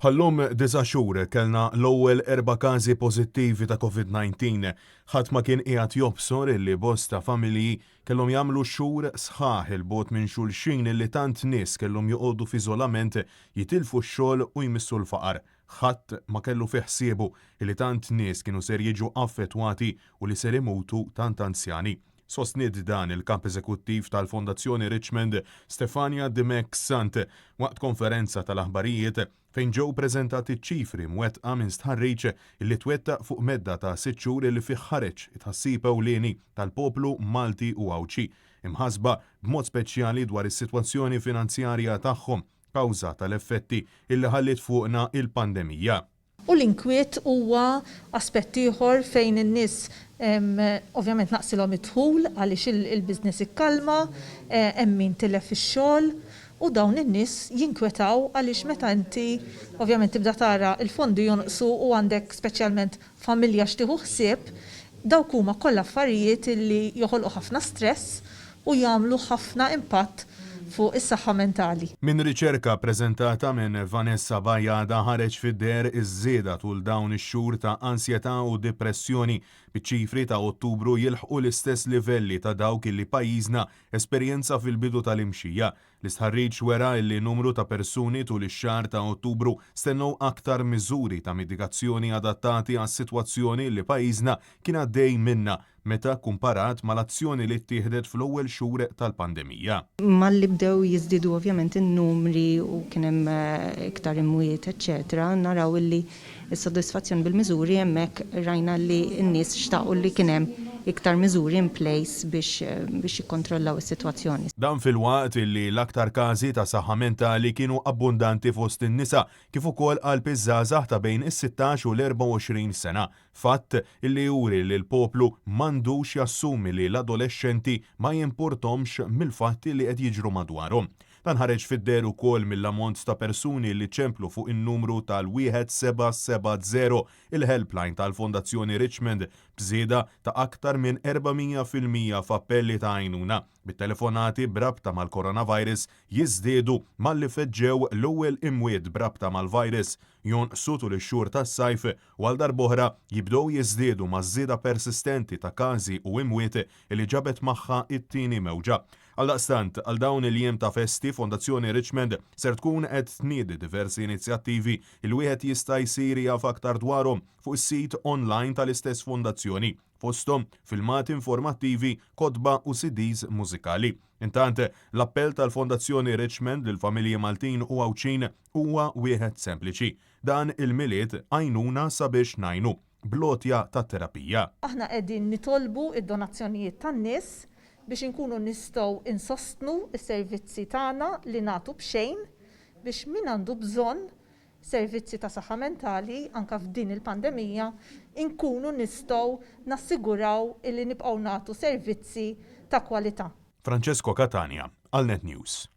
Bħal-lum disa' xhur kellna l-ewwel erba' każi pożittivi ta' Covid-19. Ħadd ma kien qiegħed jobsor illi bosta familji kellhom jagħmlu xhur sħaħ 'il bogħod minn xulxin illi tant nies kellhom joqogħdu f'iżolament, jitilfu x-xogħol u jmissu l-faqar. Ħadd ma kellu fi ħsiebu illi tant nies kienu ser jiġu affettwati u li ser imutu tant anzjani. Sostniet dan il-Kap Eżekuttiv tal-Fondazzjoni Richmond, Stefania Dimech Sant, waqt konferenza tal-aħbarijiet fejn ġew preżentati ċ-ċifri mwettqa minn stħarriġ li twettaq fuq medda ta' sitt xhur li fih ħareġ it-tħassib ewlieni tal-poplu Malti u Għawdxi, imħassba b'mod speċjali dwar is-sitwazzjoni finanzjarja tagħhom kawża tal-effetti li ħalliet fuqna il-pandemija. U l-inkwiet huwa aspett ieħor fejn in-nies ovvjament naqsilhom id-dħul għaliex il-business ikkalma, hemm min tilef ix-xogħol u dawn in-nies jinkwetaw għaliex meta inti ovvjament tibda tara l-fondi jonqsu u għandek speċjalment familja x'tieħu ħsieb, dawk huma kollha affarijiet li joħolqu ħafna stress u jagħmlu ħafna impatt fuq is-saħħa mentali. Minn riċerka ppreżentata minn Vanessa Bajada ħareġ fid-deher iż-żieda tul dawn ix-xhur ta' ansjetà u dipressjoni, biċ-ċifri ta' Ottubru jilħqu l-istess livelli ta' dawk illi pajjiżna esperjenza fil-bidu tal-imxija. L-istħarriġ wera illi numru ta' persuni tul ix-xahar ta' Ottubru stennew aktar miżuri ta' mitigazzjoni adattati għas-sitwazzjoni li pajjiżna kien għaddej minnha meta kkumparat mal-azzjoni li ttieħdet fl-ewwel xhur tal-pandemija. Malli bdew jiżdiedu ovvjament in-numri u kien hemm iktar imwiet eċċetera, naraw illi s-sodisfazzjon bil-miżuri hemmhekk rajna li n-nies xtaqu li kien hemm iktar miżuri in place biex biex jikkontrollaw is-sitwazzjoni. Dan filwaqt illi l-aktar każi ta' saħħa mentali kienu abbundanti fost in-nisa kif ukoll qalb iż-żgħażagħ ta' bejn is-sittax u l-24 sena. Fatt illi juri li l-poplu m'għandux jassumi li l-adolexxenti ma jimpurthomx mill-fatti li qed jiġru madwarhom. Dan ħareġ fid-deher ukoll mill-ammont ta' persuni li ċemplu fuq in-numru tal-1770, il-helpline tal-Fondazzjoni Richmond, b'żieda ta' aktar minn 400% f'appelli ta' għajnuna, bit-telefonati b'rabta mal-coronavirus jiżdiedu malli feġġew l-ewwel imwiet b'rabta mal-virus, jonqsu tul ix-xhur tas-sajf u għal darb'oħra jibdew jiżdiedu maż-żieda persistenti ta' każi u imwiet li ġabet magħha t-tieni mewġa. Għaldaqstant, għal dawn il-jiem ta' festi, Fondazzjoni Richmond ser tkun qed tniedi diversi inizjattivi li wieħed jista' jsir jaf aktar dwarhom fuq is-sit online tal-istess fondazzjoni, fosthom filmati informattivi, kotba u CDs mużikali. Intant, l-appell tal-Fondazzjoni Richmond lill-familji Maltin u Għawdxin huwa wieħed sempliċi, Dan il-Milied għajnuna sabiex ngħinu, bl-għotja tat-terapija. Aħna qegħdin nitolbu d-donazzjonijiet tan-nies biex inkunu nistgħu insostnu s-servizzi tagħna li nagħtu b'xejn biex min għandu bżonn servizzi ta' saħħa mentali anke f'din il-pandemija inkunu nistgħu nassiguraw illi nibqgħu nagħtu servizzi ta' kwalità. Francesco Catania għal Net News.